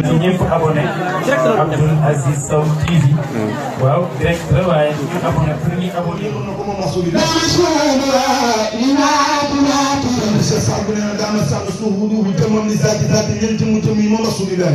ci ñëpp abonné Abdoul Aziz Sow TV waaw direct la waaye ñu abonné pour ñu abonné ko moom rasulillah Cheikh Saad Bou nee na daana sànq suuf bu duubu jëmam ni zaati zaati ñen jëmu jëm yi moom rasulillah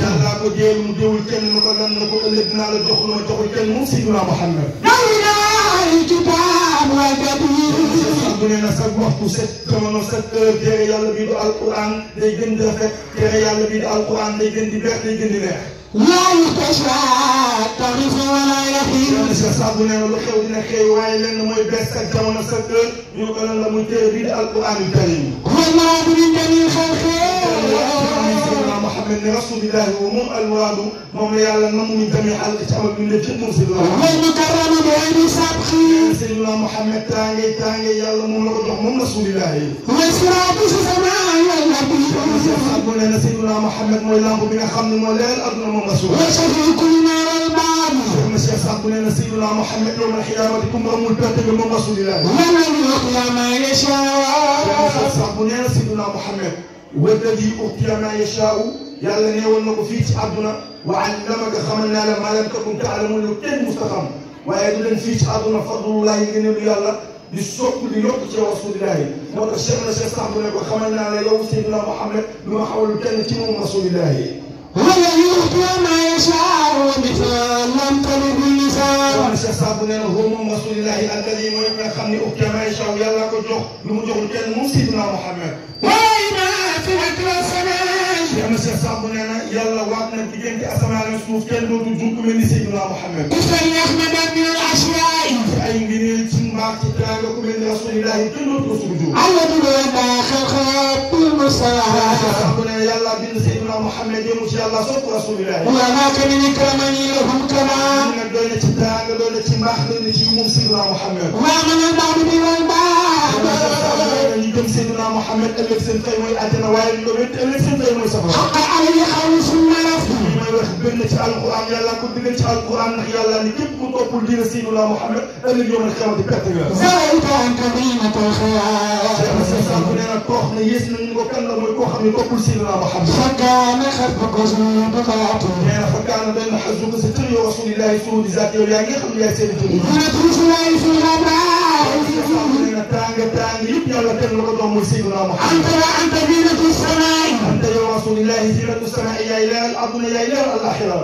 yàlla ko jéel mu déewul kenn na ko lan na ko ëllëg dinaa la jox lu ma joxul kenn moom Seydina Muhammad bu nee na chaque waxtu set jamono 7 heures téere yàlla bii du alquran day gën di rafet téere yàlla bii du alquran day gën di beex day gën di neex Cheikh Saad Bou nee na lu xew dina xew waaye lenn mooy bees ak jamono 7 heures ñu ko lan la muy téere bii du alquran karim Muhammad ne rasulillahi wa moom almuraadu moom la yàlla namu ñu tamit àll ci amal bi lépp yëpp moom Seydina Muhammad tànge yàlla moom la ko jox moom rasulillahi bu nee na Seydina Muhammad mooy lamb bi nga xam ne moo leeral adduna moom rasulillahi Cheikh Saad Bou nee na Seydina Muhammad yawmal qiyaamati kum amul perte bi moom rasulillahi Cheikh Saad Bou nee na Seydina Muhammad walladi u'tiya maa yashaa'u yàlla neewal na ko fii ci àdduna wa allamaka xamal naa la maa lam takun ta'lamu lu kenn musta xam waaye du leen fii ci àdduna fadlullahi ngëneelu yàlla di sokk di yokk ci rasulillahi moo tax Cheikh na Cheikh Saad Bou ne ko xamal naa la yow Seydina Muhammad lu ma xawal kenn ci moom rasulillahi walladi u'tiya maa yashaa'u wa lam talid lisaan Cheikh Saad Bou nee na huwa moom rasulillahi alladi mooy nga xam ne u'tiya maa yashaa'u yàlla ko jox lu mu joxul kenn moom Seydina Muhammad Cheikh na Cheikh Saad Bou nee na yàlla waat na diggante asamaan ak suuf kenn dootu jug ku mel ni Seydina Muhammad ci ay ngëneel ci mbaax ci teraanga ku mel ni rasulillahi kenn dootu ko sugu jug Cheikh Saad Bou nee na yàlla bind Seydina Muhammad yemu ci yàlla sopp rasulillahi nag doy na ci teraanga doy na ci mbaax doy na ci moom Seydina Muhammad ñu gëm Seydina Muhammad ëllëg seen fay mooy àjjana waaye ñu ko wét ëllëg seen fay mooy safara mooy wax benn ci alquran yàlla ko digal ci alquran ndax yàlla ni képp ku toppul diina Seydina Muhammad ëllëg yow na xewati perte nga Cheikh Saad Bou nee na koo xam ne yées nañu ko kan la mooy koo xam ne toppul Seydina Muhammad nee na fa kaana doy na xasu ko sa tër yow rasulillahi suru di zaat yow yaa ngi xam ne yaay seen tër nee na tàng yëpp yàlla kenn la ko doon mooy Seydina Muhammad anta yow rasulillahi zinatu samaa'i yaay leeral adduna yaay leeral alaxira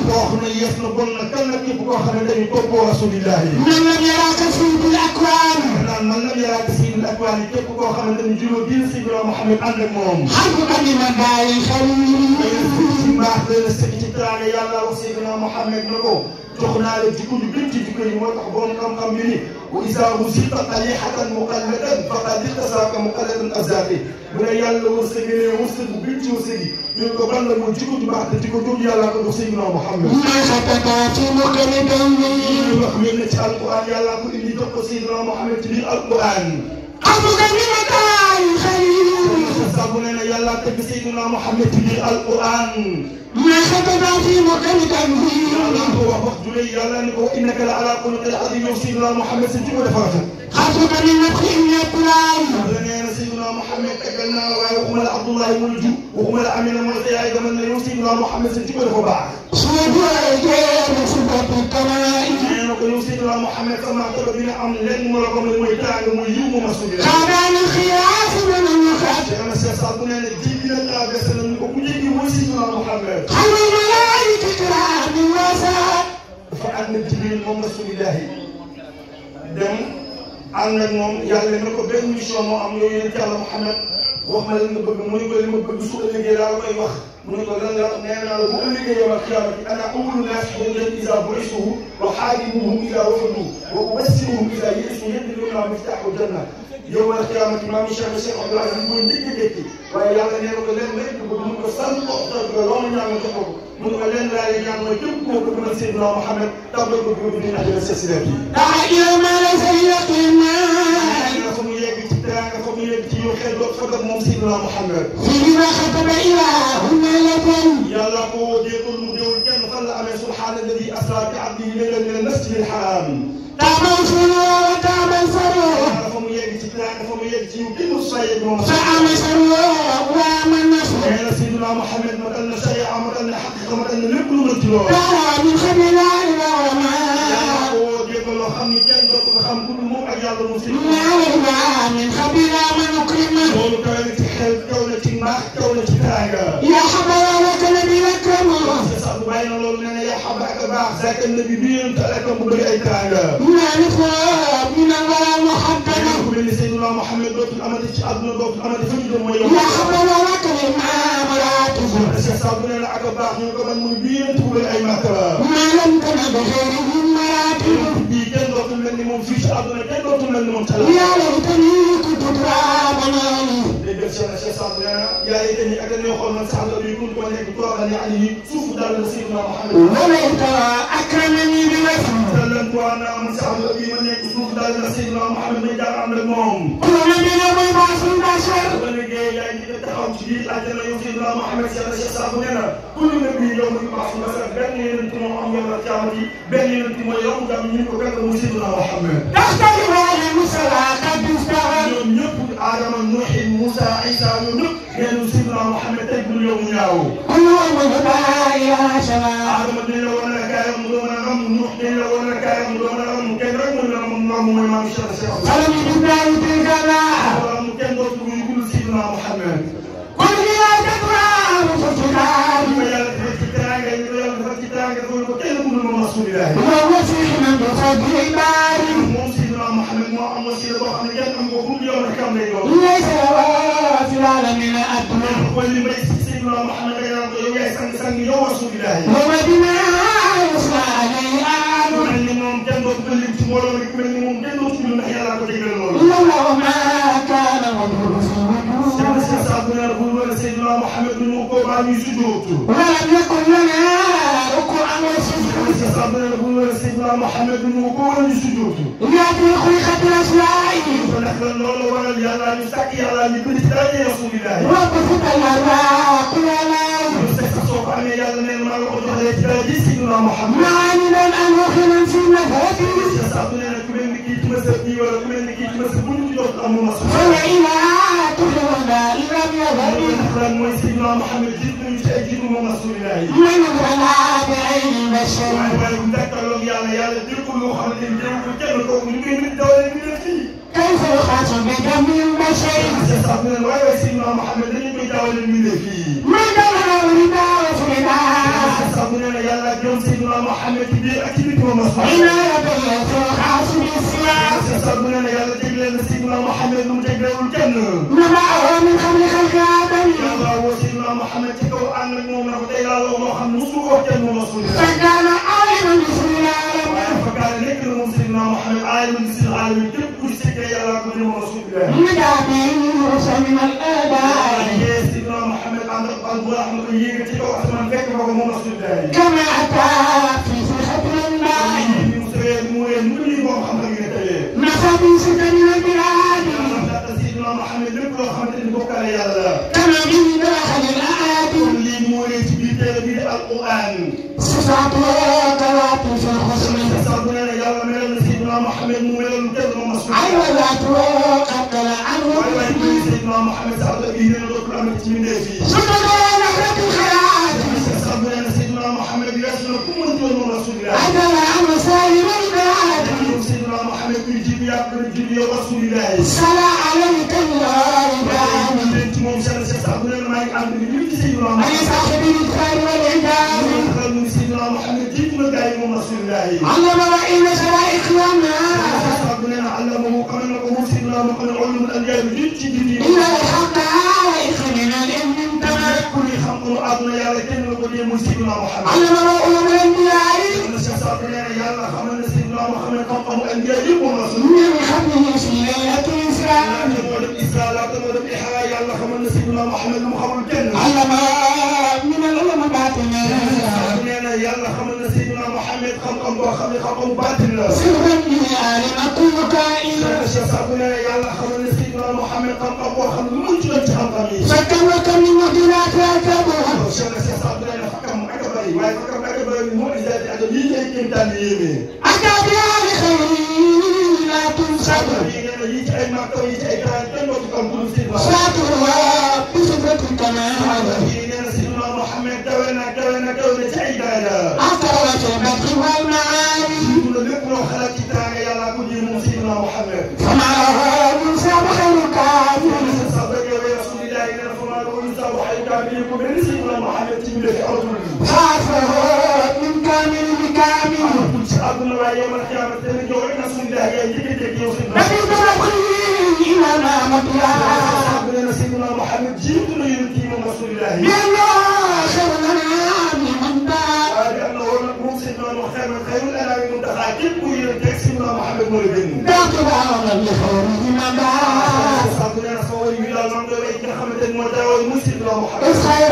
koo xam ne yees na bon na kan la képp koo xam ne dañu toppoo rasulillahi naan man lam yaraaka sayyidul akwaan képp koo xam ne dañu juróo diina Seydina Muhammad ànd ak moom ci mbaax dana sëkk ci teraanga yàlla wax Seydina Muhammad na ko jox naa la jikko ju gën ci jikko yi moo tax borom xam-xam bi ni wa izaa ruzqta qalihatan muqallatan faqad iktasaaka muqallatan azzaaqi bu ne yàlla wërsëgalee wërsëg bu gën ci wërsëg yi ñu ko ban la mooy jikko ju baax te jikko jooju yàlla ko jox Seydina Muhammad wax mel na ci alquran yàlla ko indi jox ko Seydina Muhammad ci biir alquran Saad Bou nee na yàlla tëgg Seydina Muhammad ci biir alquran yàlla ko wax ju rëy yàlla ni ko innaka la ala xuluqin azim yow Seydina Muhammad sa jikko dafa rafet yàlla nee na Seydina Muhammad tëggal naa la waaye waxuma la Abdullahi mooy ju waxuma la Amina mooy sa yaay dama ne yow Seydina Muhammad sa jikko dafa baax nee na ko yow Seydina Muhammad sa martaba bi nga am lenn mu la ko mooy tàng mooy yiw moom rasulillah Cheikh Saad Bou nee na jéggi na traversé nañu ko ku jéggi mooy Seydina Muhammad dafa ànd ak Jibril moom rasulillahi dem ànd ak moom yàlla na ko benn mission moo am yow yéen Yàlla Muhammad wax ma lan nga bëgg mu ne ko li ma bëgg su ëllëgee laa koy wax mu ne ko lan la nee naa la bu ëllëgee yawmal qiyaamati ana awwalu naas hudan izaa bu'ithu wa xaadimuhum izaa wafadu wa ubassiruhum izaa ya'isu yadkhuluuna miftaaxul janna yawmal qiyaamati maam Cheikh Abdoul Aziz mooy njëkk a dekki waaye yàlla nee na ko leen rek bëgg mun ko sant ko loo ma ñaan nga jox ko mun ko leen laa lay ñaan mooy képp koo ko mënal Seydina Muhammad tàmbal ko dugg dina àjjana seet si leen yi fa mu yegg ci teraanga fa mu yegg ci yow xel doot fagat moom Seydina Muhammad yàlla ko déetul mu déewul kenn fan la amee subhaana alladi asraa bi abdihi laylan mina al-masjidi al-haraam fa mu yegg ci teraanga fa mu yegg ci yow kenn musu faa yegg moom. nee na Seydina Muhammad matal na sharia matal na xaqiqa matal na lépp lu mën ci lool. yàlla ko dégg loo xam ni kenn dootu ko xam ku dul moom ak yàlla moom si. loolu kaw na ci xel kaw na ci mbaax kaw na ci teraanga. sax bu bàyyi na loolu nee na yaa xaba ak a baax zaka nabi bi yéen te ak bu bëri ay teraanga. ku mel ni Seydina Muhammad dootul amati ci àdduna dootul amati fa ñu jëm mooy yow. Cheikh Saad bu nee na ak a baax ñu ko ban muy bi yéen te bu bëri ay martaba. bii kenn dootul mel ni moom fii ci àdduna kenn dootul mel ni moom ca la. Cheikh Saad nee na yaa ngi dañuy ak dañoo xool man sax la bi kun ko nekk toogal yaa ngi suuf daal la Seydina Muhammad. dalal ko ana man sax la bi ma nekk suuf daal la Seydina Muhammad may jaar ànd ak moom. ba liggéey yaa ngi taxaw ci biir àjjana yow Seydina Muhammad Cheikh Saad nee na kullu nabi yow muy baax nga sax benn yonent moo am yow la caama ji benn yonent mooy yow nga ñu ko gàll muy Seydina Muhammad. ñoom ñëpp Adama Nuuh Musa Isa ñoom ñëpp ngeen Seydina Muhammad tey bu yow mu ñaaw. Adama dañ la war a kaayam mu doon a am Nuuh dañ la war a kaayam mu doon a am kenn rek mooy la moom mooy maam Cheikh mu kenn dootu muy gul Seydina Muhammad. yàlla dafa ci teraanga ñu yàlla dafa ci teraanga dafa ko kenn ku dul moom Rasulillah. moom Seydina Muhammad moo am wasiila boo xam ne kenn am ko fu mu yow rek am lay doon. kon li may Seydina Muhammad da nga naan ko yow yaay sang yow Rasulillah. mel ni moom kenn dootu ko lim ci mbooloo mi mel ni moom kenn dootu ko ndax yàlla ko jégal loolu. Cheikh Saad bu ne bu wala Seydina Muhammad du ñu ko baa ñuy sujjóotu. Cheikh Saad bu ne bu wala Seydina Muhammad du ñu ko wala ñu sujjóotu. ndax loolu waral yàlla ñu sàkk yàlla ñu bëri ci daraja Rasulillah. soo ko amee yàlla nee na maa ngi ko joxee ci daraja Seydina Muhammad. Cheikh Saad bu ne ku mel ni kii ci mësëb bii wala ku mel ni kii ci mësëb bu ñu ci jot amul ma mooy Seydina Muhammad jiitu nañu ci ay jiitu moom Rasulillah yi. waaye bu jàkkaarloog yàlla yàlla déggul loo xamante ni déggul kenn kooku ñu koy nit dawale ñu def fii. Cheikh Saad bu ne waaye Seydina Muhammad dañu koy dawale ñu def fii. Cheikh Saad bu ne yàlla gëm Seydina Muhammad ci biir ak ci biir moom Rasulillah. Cheikh Saad bu ne yàlla jégleel na Seydina Muhammad lu mu jégleewul kenn. yàlla woo Seydina Muhammad ci kaw ànd ak moom na ko tey laa loo xam ne mosu ko wax kenn moom Rasulillah. waaye fa kaale nekk na moom Seydina Muhammad aaliman bi sil alamin képp ku sikkee yàlla ko ne moom Rasulillah. yee Seydina Muhammad ànd ak al bu xam ne ko yéege ci kaw asamaan fekk ko moom Rasulillah. mu wéy mu ngi boo xam ne ngi ne tëyee. Seydina Muhammad lépp loo xamante ni bokkaale yàlla la. kon lii mu wéy ci biir téere bi di Alquran. Saad bu ne yàlla melal na Seydina Muhammad mu melal lu kenn moom waaye Seydina Muhammad sax la bii nee na dootul amati ci mbindeef yi. Saad bu ne Seydina Muhammad weesu na ku mën doon moom Rasulillah. Seydina Muhammad kuy jiitu yaa ko jiitu yow Rasulillah. moom Cheikh Saad bu ne maa ngi ànd ñu ci Seydina Muhammad. Seydina Muhammad jiitu na gaa yi moom Rasulillah. Saad bu ne allama mu xamal na ko moom Seydina Muhammad ulumul anbiya bi ci jiitu yi. ku ni xam-xamu àdduna yàlla kenn la ko dee muy Seydina Muhammad. Cheikh Saad bu ne yàlla xamal na Seydina Muhammad xam-xamu anbiya yëpp moom Rasulillah. moo dem Isra laata moo dem Ihra yàlla xamal na Seydina Muhammad lu mu xamul kenn. nee na yàlla xamal na Seydina Muhammad xam-xam boo xam ne xam-xamu baatin la. Cheikh Saad bu ne yàlla xamal na Seydina Muhammad xam-xam boo xam ne lu mu ci doon ci xam-xam yi. Cheikh Saad bu ne fakam ak a bëri waaye fakam ak a bëri moo isaati ak yii ay kéemtaan yi yéeme. yii ci ay màkkaw yi ci ay كامل يكون من سيدنا محمد تيمي في أرض خافه من كامل بكامل كل شيء أبونا يوم القيامة تمن يوم رسول الله يجيك يوسف نبي إلى ما مطلع أبونا سيدنا محمد جيبنا يرتيم رسول الله يلا خيرنا من دار لأنه هو سيدنا محمد خير الأنام من دخل كل يرتيم سيدنا محمد مولدين داخل لخير من دار أبونا صور يلا نمدر إيك خمد المدعو المسيدنا محمد الخير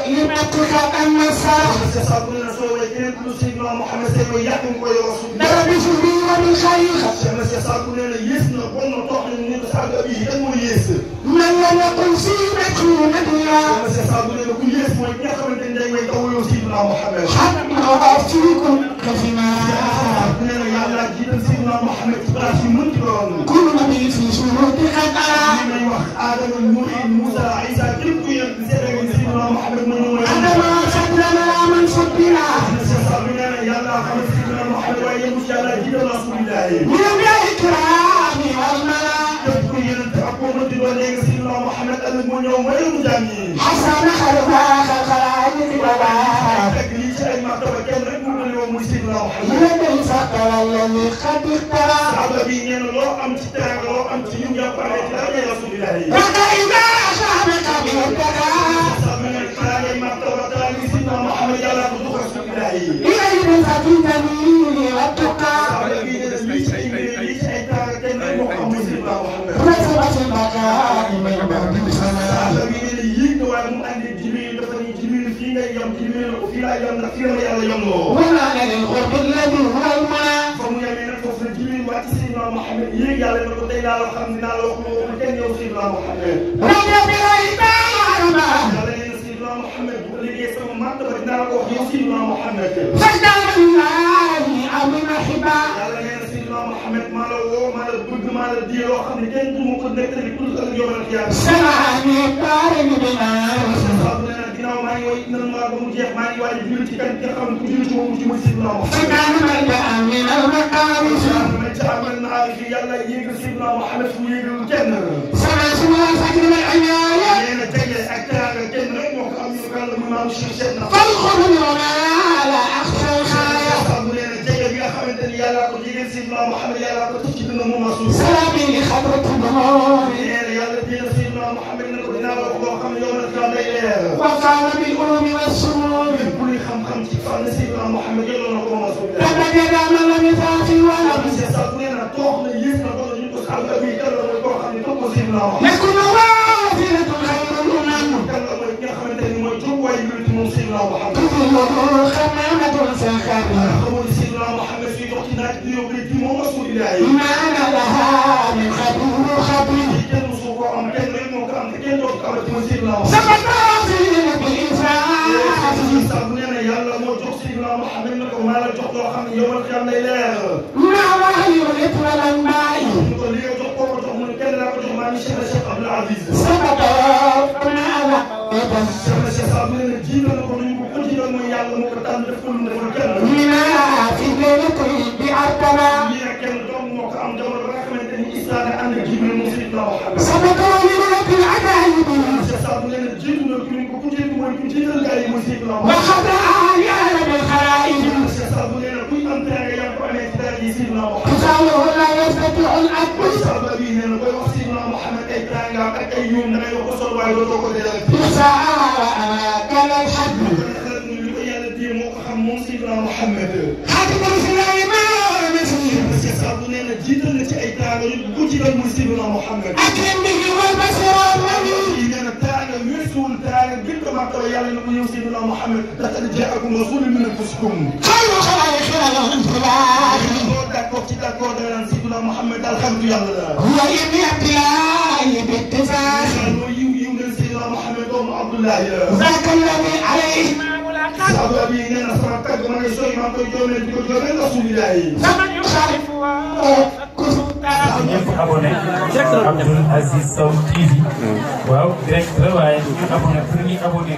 يمتك النصر أبونا صور إيك سيدنا محمد سيدنا يحكم كل رسول الله درب شبيه بالخير شمس أبونا يسنا قلنا طحن من أصحاب أبيه أنه يسر من لم يقل سيرته نبيا شمس أبونا كل يسمع إيك خمد الدنيا يدعو سيدنا محمد حتى فيكم كفنا أبونا يا الله جيدا سيدنا محمد تباشي منكرون كل نبي في شروط خطأ لمن يوخ آدم نوح موسى عيسى كيف ينزل من سيدنا محمد من نور أنا ما فضلنا من فضلنا يا الله خمس سيدنا محمد ويمشي على جيدا رسول الله من الإكرام والملا يذكر ينتعقون الدنيا سيدنا محمد أن يوم ويوم جميل حسن خلقا خلقا بلا تكليش أي ما تبكين ركوب اليوم سيدنا محمد لدي فقر الذي قد اخترى صعب بينين الله أم تتاعي الله أم تيوم يقع يا رسول الله وإذا أصابك بالتقى من الكلام ما تبكين سيدنا محمد يا رسول الله إليه فتنتمي والتقى رسمت البقاء من بعد السماء ولا للغرب الذي هو المنى رجع بالعيبة فاجدع بالله أمن حبا سمعني بارن بما فكان ملجأ من المقاوس سمع سمع فجر العناية فالخذ لنا على أخشى الخايا سلامي لخبرة الدموع وقال بالألوم والسرور لقد يدع من لم يفات ولم يكن وافرة خير الأمم تظله خمامة سخر ما لها من خبير خبير سقط راسي بالإنسان ما وهي الإثم الأنباء سقط ماذا لما في ليلة بأرتبا سبقوا لنا بالعجائب وخضع آيان بالخرائب تساوه لا يستطيع الأب يسعى كان الحد حكم سليمان أكرم به والبشر لقد جاءكم رسول من انفسكم خير خلائق الانطلاق هو ابن عبد الله باتفاق ذاك الذي عليه فمن يخالفه ñëpp abonné Abdoul Aziz Sow TV waaw direct la waaye ñu abonné pour ñu abonné